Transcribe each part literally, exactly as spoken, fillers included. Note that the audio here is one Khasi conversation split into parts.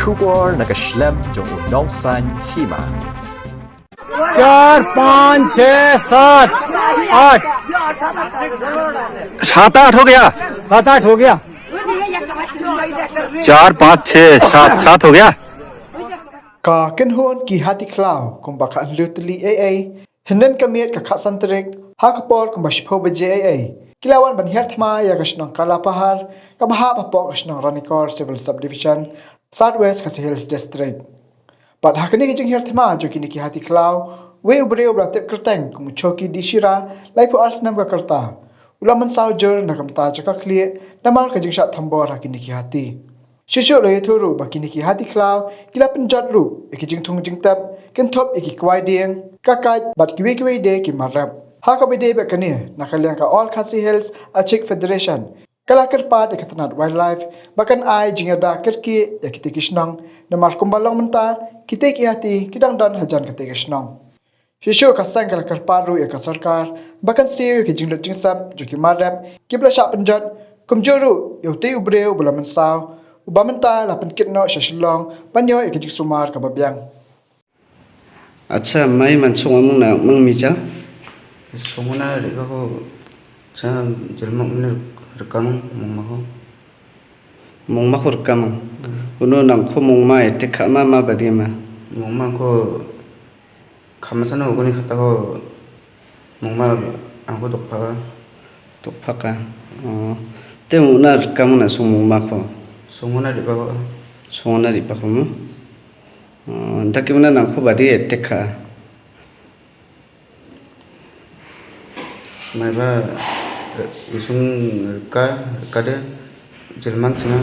Khubor na ka shlem jong u Nongsaiñ Hima. चार, पाँच, छः, सात, आठ। सात आठ हो गया। सात आठ हो गया। चार, पाँच, छः, सात, सात हो गया। Ka kynhun ki hati khlaw kumba ka hynriew tylli ei ei, hynnin ka miet ka khatsan tarik, ha ka por kumba shiphew baje ei ei, ki la wan ban hiar thma ïa ka shnong Kalapahar kaba hap hapoh ka shnong Ranikor Civil Subdivision, South West Khasi Hills District. Bad ha kane ka jinghiar thma jong kine ki hati khlaw, uwei u briew uba la tip kyrteng kum u Choki D Shira, laiphew ar snem ka rta, u la mynsaw jur na ka bynta jong ka khlieh namar ka jingshah thombor ha kine ki hati. Shuh shuh la ïathuh ruh ba kine ki hati khlaw ki la pynjot ruh ïa ki jingthung jingtep, kynthup ïa ki kwai dieng, ka kait bad kiwei kiwei de ki mar rep. Ha kaba ïadei bad kane, na ka liang ka All Khasi Hills Achik Federation ka la kyrpad ïa ka tnat Wildlife ba kan ai jingïada kyrkieh ïa kitei ki shnong, namar kumba long mynta kitei ki hati ki dang don hajan katei ka shnong. Shuh shuh ka seng ka la kyrpad ruh ïa ka sorkar ba kan siew ïa ki jinglut jingsep jong ki mar rep kiba la shah pynjot, kumjuh ruh ïa utei u briew uba la mynsaw, uba mynta la pynkit noh sha Shillong ban ïoh ïa ka jingsumar kaba biang. Acha, mai man shu ong mung na mung mi cha? Shu ong na ri ba ko cha jil mung mung rkam mung ma ko. Mung ma ko rkam mung. Hmm. Uno nang ko mung ma etek kha ma ma ba di ma. Mung ma ko kham sa no ko ni khata ko mung ma ang ko tok pha ka. Tok pha ka. Oh. Te mung na rkam na shu mung ma ko. Shu ong na ri ba ko. Shu ong na ri ba ko mo. Oh, da ki muna nang ko ba di etek kha. Mai ba, eh, isung rka, rka de, jilman singa.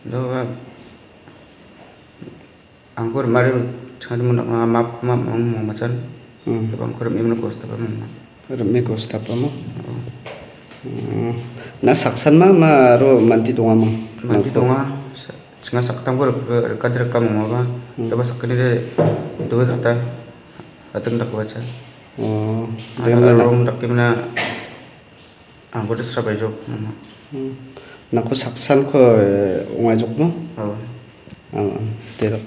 Do ba, angkur mari, singa de muna ma, ma, ma, ma, ma, machan. Hmm. Do ba angkur mi muna kos tapa ma. Rem ko stap mo. Hmm. Na saksan ma, ma ro manti donga ma. Manti donga, sa-, singa sak tam ko re-, re-, rka de rka mung ma ba. Hmm. Taba sak kani de doi kata. Ateng dak bacha. Oh. Ada dengan mana? Rom dak kimna. Ah, ko desra bai jok mama. Hmm. Na ko saksan ko, eh, unga jok mo? Oh. Ah, te dak.